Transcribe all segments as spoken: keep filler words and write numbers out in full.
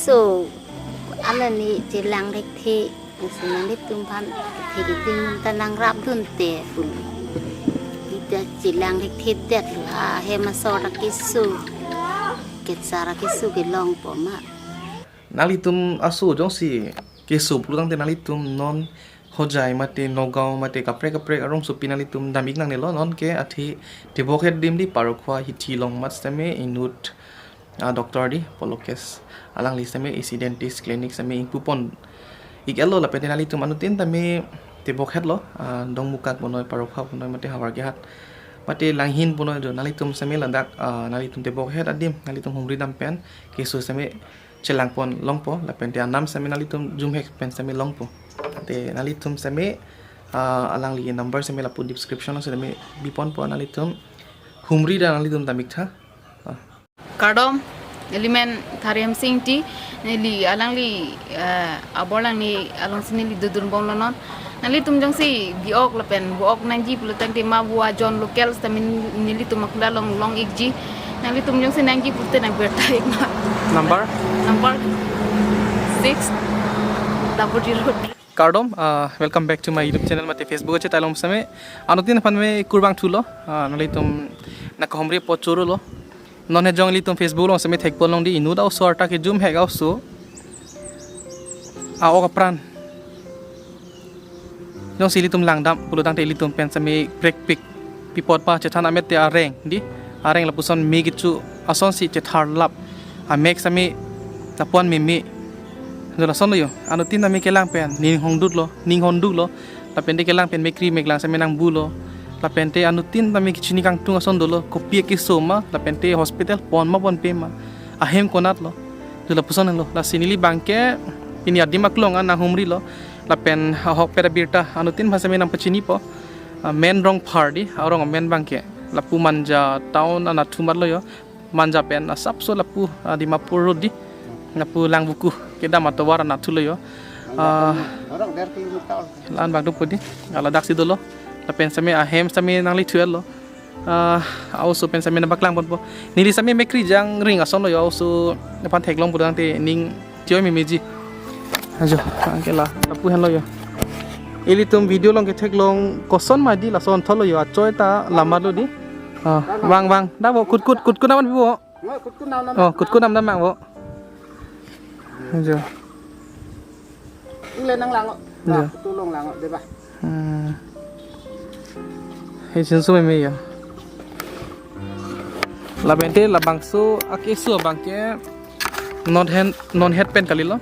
So, alani chelang thekthe, nanglitum aphan thekthe, itum ta nangrapdunte pun. Ita chelang thekthedet lo ha, hem asor ta keso, ketsar keso kelongpo ma. Nanglitum aso jongsi keso pulo tangte nanglitum non Hojai mate Nagaon mate kaprek kaprek arongsopi nanglitum dam-ik nangnelo, non ke athe tebokhet adim di Parokhowa hithi along mat sitame inut, ah, doctor di Polokes, alangli sitame isi dentist clinic sitame ingpupon-iklo, lapen te nanglitum anuttin tame tebokhetlo, ah, Dongmukak punoi, Parokhowa punoi mate Howraghat mate Langhin punoi, jo nanglitum sitame ladak, ah, nanglitum tebokhet adim nanglitum humri dam pen keso sitame chelangpon longpo, lapen te anam sitame nanglitum jumhek pen sitame longpo. Te nanglitum sitame, ah, alangli number sitame lapu description along sitame biponpo, nanglitum humri dam, nanglitum dam-iktha. Ah. Kardom, neli men Thari Hamsing Ingti, neli alangli, eh, abor langni alongsi neli dodunbomlo non. Nanglitum jongsi bi-ok lapen bo-ok nangji pulo tangte ma bo ajon local sitame nelitum akula along long-ikji. Nanglitum jongsi nangji pulote nang birta-ik ma. Number? Number six double zero. Kardom, uh, welcome back to my YouTube channel mate Facebook achet along sitame. Anuttin aphan me kurvangthulo, uh, nanglitum nang kahumri apot chorolo. Non he jong ilitum Facebook along sitame thekpon long di, inut a-oso arta kejumhek a-oso a-ok apran. Jongsi ilitum langdam pulo tangte ilitum pen sitame prekpik. Pi apot ma chethan amet te areng di, areng lapuson me kecho asonsi chetharlap. Amek sitame lapu-an meme. Jo lasonlo jo, anuttin tame kelang pen ning hongduklo, ning hongduklo. Lapen te kelang pen mekri meklang sitame nangbulo. Lapen te anuttin tame kechini kangtung ason dolo, kopi akeso ma, lapen te hospital pon ma ponpe ma, ahem konatlo. Jo lapuson lo, lasi neli abangke pini adim aklong an nanghumrilo. Lapen ahokpet abirta anuttin aphan sitame nangpachinipo. Ah, men Rongphar di, arong amen abangke. Lapu Manja town anatthu matlo jo. Manja pen asapso lapu, ah, Dimapur road di. Lapu Langvoku kedam atovar anatthulo jo. Ah, Orang der kilometer. La-an bang dopo di. Aladaksi dolo. Lapen sitame ahem sitame nanglithulo. Ah, a-oso pen sitame nangpaklangponpo. Neli sitame mekri jangring asonlo jo, a-oso aphan theklong pulo tangte ning choi memeji. Ajo, angke la, lapu henlo jo. Ilitum video along ketheklong koson ma di lason thotlo jo, achoi ta lamatlo di. Ah, vang vang, dak bo, kutkut, kutkut naman bo. Nggak, kutkut nam nam. Oh, kutkut nam nam mang bo. Ajo. Ile nanglang-o. Ya. Nah, tulong lang-o, dei ba. Hmm. Hei, sinsu meme jo. Lapen te labangso akeso abangke non hen, non het pen kalilo.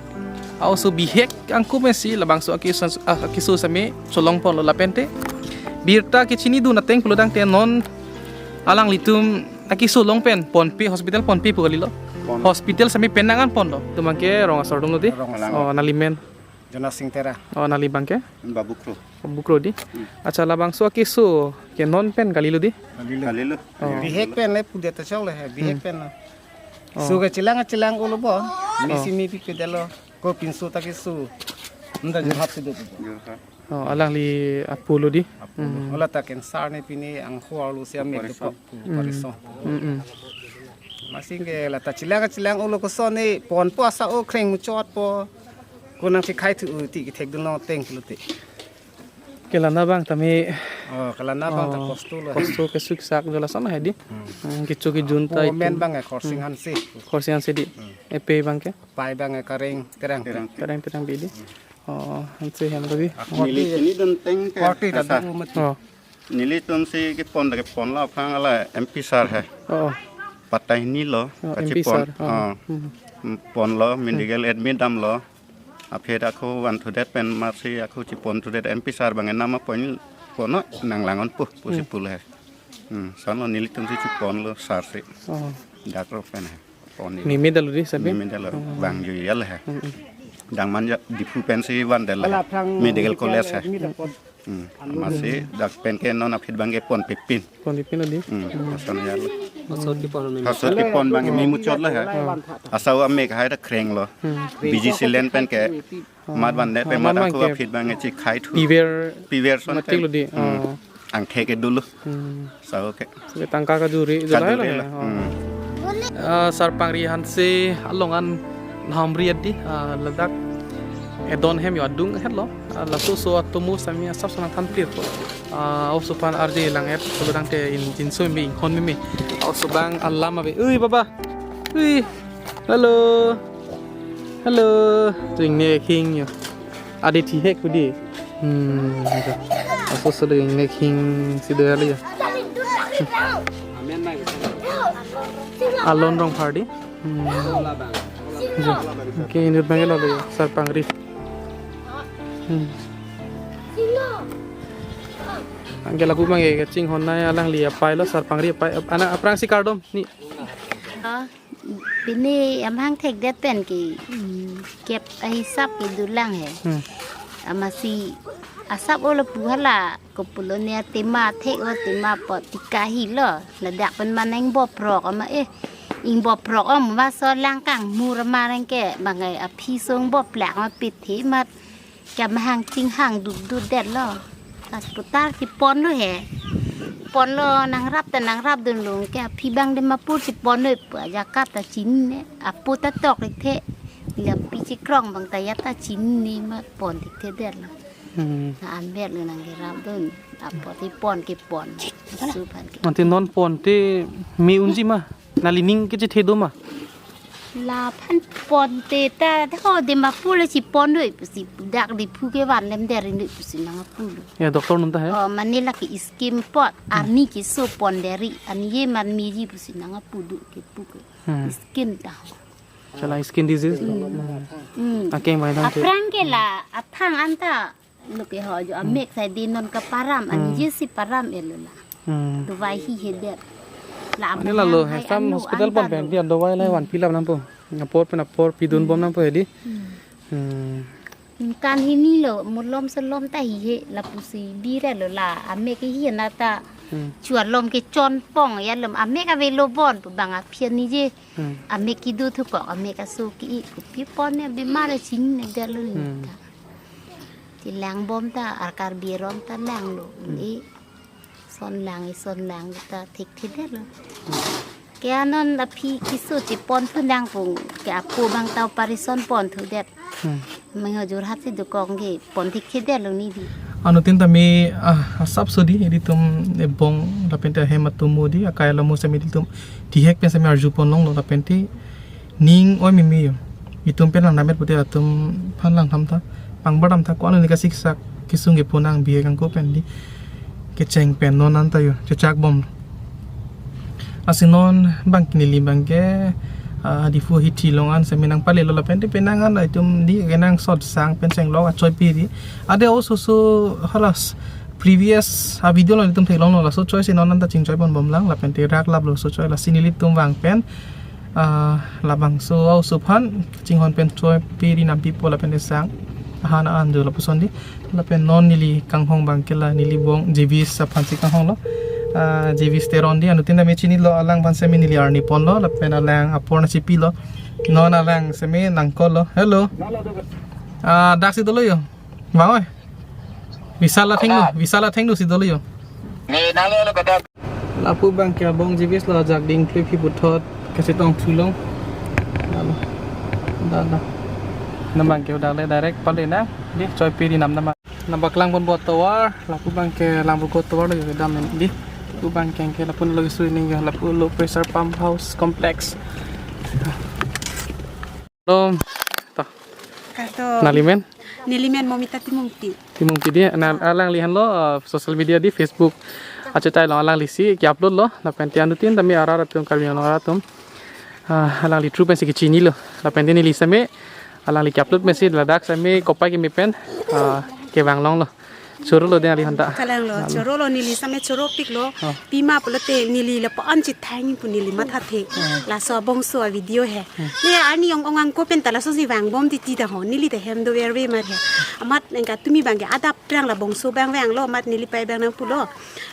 A-oso bihek angkup pensi labangso akeso, ah, akeso sitame cholongponlo lapen te. Birta kechinidun ateng pulo tangte non alanglitum akeso along pen ponpe, hospital ponpe pu kalilo. Pon. Hospital sitame penang an ponlo. Itum abangke rong asor atumlo di. Rong asor. Oh, nangli men. Jonas Singh Terang. Oh, nangli abangke? Babu Kro. Babu Kro di. Hmm. Accha, labangso akeso ke non pen kalilo di? Kalilo. Kalilo. Oh. Bihek pen le pudet ta choklo he, bihek Hmm. pen lo. Oh. So kechelang chelang-olo bo. Oh. Mesi mepi pedetlo. Kopinso ta keso. Nda Jorhat si do. Jorhat. Oh, alangli apulo di. Apulo. Hmm. Hala ta cancer ne pine angho arlo si amen Operation. Dopo. Hmm. Operation. Hmm, hmm. Masing ke la ta chelang chelang-olo koson ne ponpo, asa o kreng muchotpo. Konang si khai thu ti kethekdunlo ateng pulote. Kelana abang tame. Oh, kelana abang ta Oh, kosto lo. Kosto kesuksak jo lason he di. Hmm. Hmm, kecho kejun ta Oh, men itum. Abang ya Khorsing Hmm. Hanse. Khorsing Hanse di. Hmm. Epe abangke? Pai abang ya Kareng Terang. Terang. Terang Terang Bidi. Oh, Hanse hem lo di. Neli chinidun ateng ke Party ta asa. Du mati. Oh. Nelitum si kepon ta keponlo aphrang ala M P sir he. Oh. Patta hini lo, Oh, M P kachepon. Sir. Oh. Oh. Hmm. Ponlo, medical admit damlo. Aphi ako van thudet pen masi ako cheponthudet M P sir abang enam apon pono nanglang-onpo, pusi Hmm. pulo he. Hmm, lason lo nelitum si cheponlo sir si. Oh. Dak ro pen he. Pon ni. Meme dalo di sabi? Meme dalo. Oh. Bang juya le he. Hmm, hmm. Dang man ja Diphu pensi van dalo he. Ala aphrang Medical medical college he. Admit apot. Hmm. Alu. Masi dak pen ke non aphi abangke ponpepin. Ponpepin lo di? Hmm. Hmm. Lason ya lo. Asot kepon meme. Asot kepon abangke Ala meme muchotlo he. Ala van tha tha. Asa o amek hai ta krenglo. Hmm. B G C len pen ke Oh. Mat van det Oh, pen mat mat van ako ke aphi abangke chekhai thu. Fever Fever son matik te. Lo di. Hmm. Oh. Angkhe ke dolo. Hmm. Sao ke. Ke tangka kajuri, Kajuri jolai lo lo. He. Oh. Hmm. Ah, Sarpangri Hanse along an Hamri adi, ah, ladak edon hem yo adung het lo. Ah, laso so atomo sami asap sonang than plir ko. Ah, oso pan arje lang et, so lang te in jinso me inghon me me. Oso bang alam ave. Ui, baba. Ui. Hello. Hello. Tuing ne king yo. Adi thihek kudi. Hmm. Oso so tuing ne king si doya li yo. Alon Rongphar di. Hmm. Jo. Oke, inut bang ke lo, Sarpangri. Hmm. Anke lapu bang ke chinghon nai alangli apei lo, Sarpangri apei. Ana aphrangsi kardom ni. Ah, pini amahang thekdet pen ke, hmm, kep ahisap kedo lang he. Hmm. Amatsi asap o lapu hala. Kopulo ne tema thek o tema apot tikahi lo. Ladak pen manang boprok ama eh. Ing boprok om ma so lang kangmur ma reng ke mangai aphi song boplak ma pithe mat. Kemahang chinghang dudut det lo. Asputar si pon lo he. Pon lo nangrap ta nangrap dun lo ke aphi bang Dimapur si pon lo pu ajakat ta chinine. Apo ta tok lik the. Lampi chikrong bang ta ya ta chinine ma pon lik the det lo. Hmm. Na anber lo nang kerap dun. Apot si pon ke pon. Su phan ke. Mati non pon te me unji ma. Nali ning kechethe do ma. Laphan pon te ta ho Dimapur le si pon do pusi dak Diphu kevan lem deri do pusi nang apulo. Ya, doktor nunta he. Oh, mane lake scheme apot. Hmm. Arni keso pon deri. Ani ye man meji pusi nang apulo kepu ke. Hmm. Scheme ta. Chala skin disease lo. Hmm. Hmm. Akeng bai dam te. Aphrang ke la athang anta lo ke ho jo, hmm, amek sai di non kaparam, ani, hmm, je si param elo la. Hmm. Dawai hi he det. La ane amahang la lo hai hesam ano hospital pon anta pen lo. Dia dawai la, hmm, van pilap nangpo. Apor pen apor pidun bom nangpo hedi. Hmm. Hmm. Kan hini lo, mulom selom ta hi he, lapusi bira lo la, amek hi na ta. Hmm. Chualom ke chon pong ya lom, amek ave lo bon, pu bang aphi ani je. Hmm. Amek kedo thukok, amek aso ke-i, kopi pon ne bimar chinine det lo ni, hmm, ta. Ti lang bom ta, ar Karbi arom ta lang lo, hmm, i son lang, i son lang ta thik thik det lo. Hmm. Ke anon aphi keso chepon thu lang pung, ke apo bang ta operation pon thu det. Hmm. Mengho Jorhat si dokong ke pon thik thik det lo ni di. Anuttin tame, ah, asap so di, ilitum ebong lapen te hem atomo di, akai alamo sami ilitum thihek pen sami arju pon longlo lapen te ning oi mimi yo. Itum pen lang namet pute atum phan lang tham tha. Pangbar dam tha ko-an ni kasiksak kesung kepu nang bihek angko pen di. Kecheng pen non anta yo, chechak bom. Lasi non bang ke neli bang ke, ah, Diphu hithi along an sami nangpale lo lapen te penang an itum di kenangsot sang pen chenglok achoi pi di. Ade oso so halas previous a video lo itum theklong lo laso choi si non anta chingchoi pon bom lang lapen te rak lap lo so choi lasi nelitum vang pen, ah, labangso oso aphan chinghon pen choi pi ri nampipo lapen te sang ahan an jo lapuson di. Lapen non neli kanghong bang ke la neli bong Jevis aphan si kanghong lo. Ah, Jevis Teron di, anuttin tame chini lo, alang aphan sami neli arni pon lo lapen alang apor nasi pi lo. Non alang sami nang call lo. Hello. Ah, dak si dolo yo. Bang oi. Visa la thengno, visa la thengno si dolo yo. Ne nalo lo kada. Lapu bang ke abong Jevis lo ajak ding klip hi puthot kachetong thu long. Dalo. Da, da. Nang bang ke dak le direct pale na. Di choi pi ri nam nam. Nang baklang pon bot tovar, lapu bang ke Lamruko tovar lo yo kedam di. Lapu bang ke ke lapu lo sui ning yo, lapu lo pressure pump house complex. Hello. Ta. Kato. Nali men? Neli men Momita Timungpi. Timungpi di, na, ah, alangli henlo, uh, social media di Facebook. Achetai lo alangli si ke-upload lo, lapen te anuttin tame arat atum Karbi Anglong arat atum. Ah, alangli through pen si kechini lo. Lapen te neli sami alangli ke-upload pen si ladak sami kopai keme pen, ah, kevang longlo. Choro lo den ali hanta. Kalang lo, choro lo neli sami choro pik lo. Oh. Pima pulote neli lapu-an chethang pu neli mathathe. Oh. Laso abongso a video he. Hmm. Ne arni ong ong angko pen ta laso si vang bom titi ta ho. Neli ta hem dover ve mar he. Amat nangka tumi bang ke adap prang labangso bang vang lo amat neli pai bang nangpulo.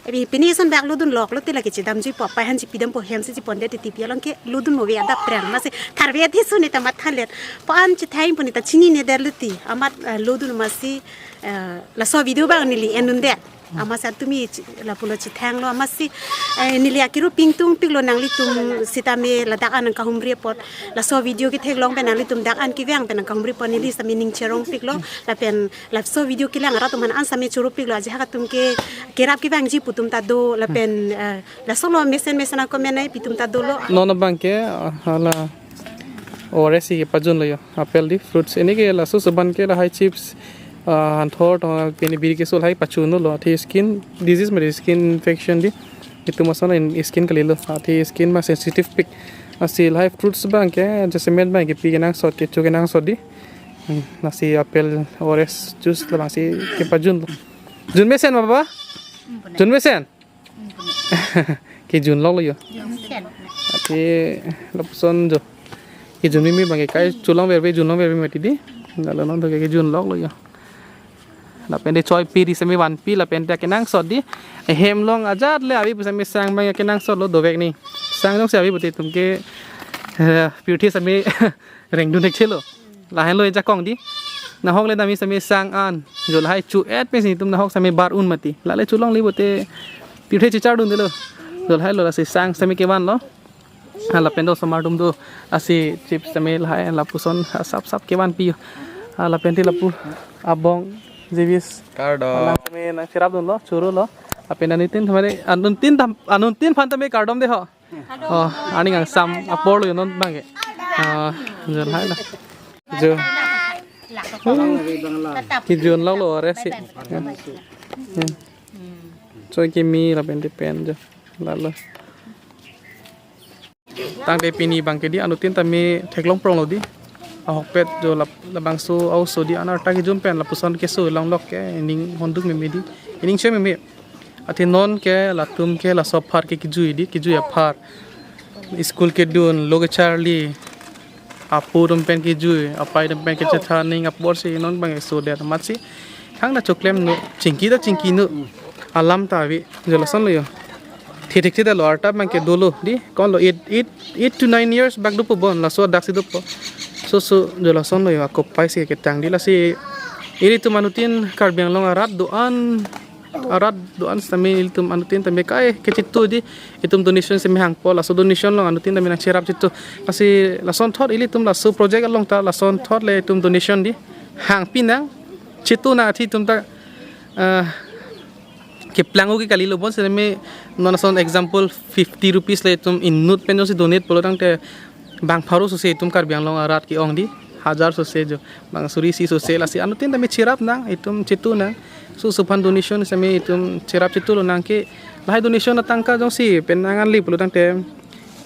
Abi pini son bak lo dun lok lo te lake chedam jui po pai han chipidam po hem si chipon det titi pi along ke lo dun mo ve adap prang. Masi tharve athe so ne ta mathalet. Pu-an chethang pu ne ta chinine det lo ti. Amat, eh, lo dun masi, eh, laso video bang neli en dun det. Amatsi tumi chi- lapulo chethanglo amatsi, eh, neli akiru pingtung piklo nanglitum sitame ladak an nangkahumri apot. Laso video ketheklong pen nanglitum dak an kevang pen nangkahumri apot neli sitame ning cherong piklo. Lapen laso video kelang arat atum an sitame choro piklo. Ajahak atum ke kerap kevangji pu atum ta do lapen, eh, lasolo mesen mesen a-comment ai pi atum ta dolo. Non abang ke, ah, hala O R S si kepajunlo yo, apple di, fruits. Ini ke laso suban ke lahai chips, ah, anthor tong pini biri keso lahai pachunlo. Athe skin disease mari skin infection di. Itum ason in skin kalilo. Athe skin ma sensitive pik. Lasi lahai fruits abang ke, jasemet abang ke pi kenangsot, kecho kenangsot di. Hmm, lasi apple, O R S juice labangsi kepajunlo. Jun mesen ma, baba? Jun mesen? Kejunloklo yo. Jun. Athe lapuson jo. Kejun mimi abang ke kai cholong verve, junlong verve mati di. Lalo non to ke kejunloklo yo. Lapen de choi pi di sitame vanpi, lapen de kenangsot di. Ehem along ajat le ave pu sitame sang abang kenangsotlo dovek ni. Sang jongsi ave pute itum ke, eh, pirthe sitame rengdun thekthelo. Lahenlo ejakong di. Nahok le dami sitame sang an. Jo lahai chu-et pensi itum nahok sitame bar un mati. Lale cholongle pute pirthe chichar dundelo. Jo lahailo lasi sang sitame kevanlo. Ha lapen do osomar atum do. Lasi chips sitame lahai lapuson asap sap kevanpi yo. Ha lapen te lapu abong Jevis. Kardom. Hala sitame nangcherap dunlo, chorolo. Lapen anuttin thamare, anuttin tham, anuttin aphan tame kardom de ho. Oh, aning angsam aporlo yo non abang ke. Ah, jo lahailo. Jo. Kejunloklo O R S si. Hmm. Choi kimi lapen de pen jo. Lalo. Tangte pini abang ke di anuttin tame theklong pronglo di. Ahokpet jo lap-, labangso a-oso di anerta kejun pen lapuson keso longlok ke ining honduk meme di. Ining che meme. Athe non ke latum ke laso apar ke kejui di, kejui apar. School kedun, lo kecharli. Apo atum pen kejui, apai atum pen kechethan ning apor si non abang keso det amatsi. Thangta choklemnon, chingki ta chingkinon. Alam ta ave, jo lasonlo yo. Thekthe detlo arta abang ke dolo di, konlo eight, eight, eight to nine years bak dopo bon, laso adak si dopo. So, so, jo lasonlo yo, akopai si ketang di lasi. Ilitum anuttin Karbi Anglong arat do-an, arat do-an sitame ilitum anuttin tame kai kechitu di, itum donation sitame hangpo, laso donation along anuttin tame nangcherap chitu. Lasi lasonthot ilitum laso project along ta lasonthot le itum donation di hangpi nang, chitu nang athe itum ta, ah, keplang ogi kalilo bon sitame non ason example fifty rupees le itum inut pen jongsi donate pulo tangte bang pharo sose itum Karbi Anglong arat ke-ong di, hajar sose jo, bang suri isi sose lasi anuttin tame cherap nang, itum chitu nang, so so aphan donation sitame itum cherap chitulonang ke, lahai donation atangka jongsi pen nang anli pulo tangte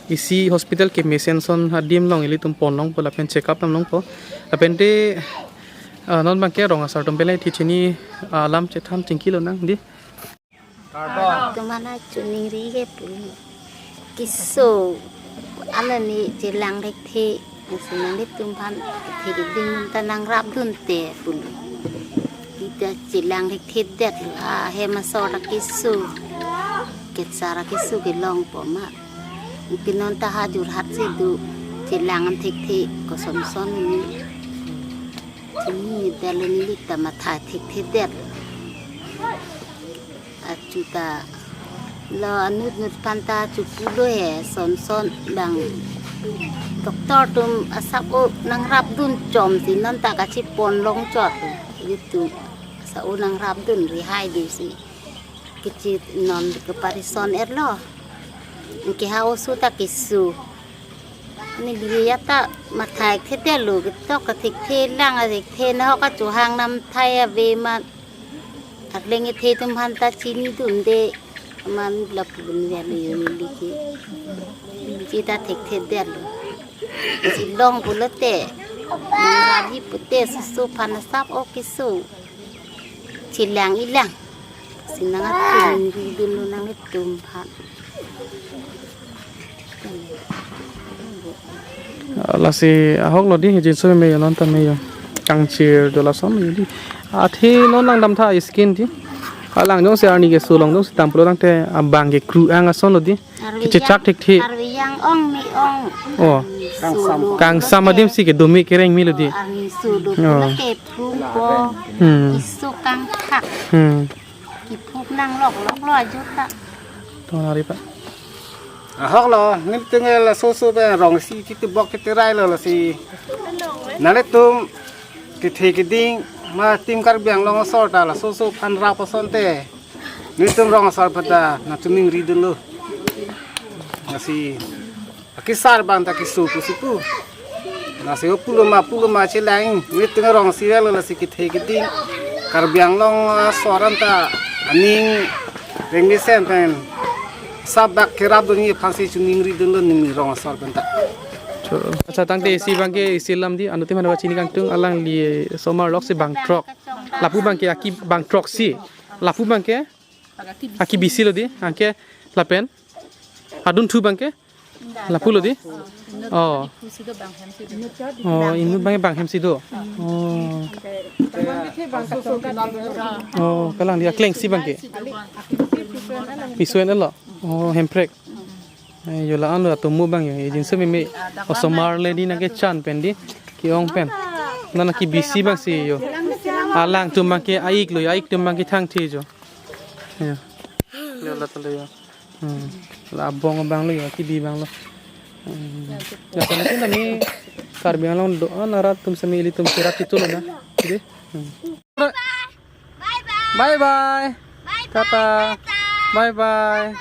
isi hospital kemesen ason adim along ilitum ponlongpo lapen check up damlongpo. Lapen te, ah, non abang ke rong asar atum pen le thi chini, ah, alam chethan chingkilonang di. Atum aphan choningri ke pu. Keso. Anani chelang thekthe. Lasi nanglitum aphan thekthe keding ta nangrap dunte pu. Kita chelang thekthe detlo. Ahem asor ta keso. Kechar keso kelongpo ma. Pinon ta ha jorhat si do. Chelang an thekthe koson son ni. Chini dalen lik ta matha thekthe det. Achu ta lo anut nut aphan ta chu pulo he son son bang doctor atum asap o nangrap dun chomsi non ta kachiponlong chot. Itum asap o nangrap dun rihai desi. Kechi non keparison erlo. Ke ha oso ta keso. Ni biya ta matha thekthe detlo, ketok kathekthe lang athekthe nahok kachohang nam thai ave ma. Arleng kethe atum aphan ta chini dunde man lapu bun ya le yo neli ke. Chita thekthe detlo. Chelong pulote. Nangrap ji pute susu aphan asap o keso. Chelang ilang. Sinang atum ridun lo nanglitum aphan. Ah, lasi ahoklo di, jinso meme yo non tame yo. Kangchir jo lason yo di. Athe non nangdamtha skin di. Alang jongsi arni keso along jongsi dampulo tangte abang ke kru-ang asonlo di. Arve kechechak yang, thekthe. Arve yang ong me ong. Oh. Solo. Kangsam adim si kedo me kereng melo di. Arni solo. Oh. Pula ke prum po. Hmm. Keso kangthak. Hmm. Kiphuk nang lok lok lo ajut ta. Tonari pa. Ahok lo, nelitum laso so pen rong isi chitibok chitirai lo lasi. Nanglitum kethe keding ma Team Karbi Anglong asor ta laso so aphan rap asonte, nelitum rong asor pen ta nangchiningri dunlo. Lasi akesar abang ta keso pusi pu. Lasi o pulo ma pulo ma chelang, nelitum rong isi lo lasi kethe keding Karbi Anglong asor an ta aning rengmesen pen sabak kerap dunji aphansi chiningri dunlo neli rong asor pen ta. Cho. Accha, tangte isi abangke isi alam dei, anuttin aphan pachini kangtung, alangli osomar loksi bang throk. Lapu abangke aki bang throksi. Lapu abangke aki bisi lo dei, anke lapen adunthu abangke lapu lo dei. Oh. Oh, inut abangke bang hem si do. Oh. Oh, kalang dei, akleng isi abangke. Piso en lo. Oh, Hemprek. Eh, yo la-an lo atomo abang yo. Ejinso meme osomar le dei nangkechan pen dei, ke-ong pen. Nana aki bisi abangsi yo. Alangtum abangke a-ik lo, a-iktum abangke thangthe jo. Yo. Yo la talo yo. Hmm. La abong abang lo yo, kibi abang lo. Hmm. Ya, sana sih kami Karbi Anglong do-an arat atum sami ilitum kerap itu lo na. Dei. Hmm. Bye bye. Tata. Bye bye.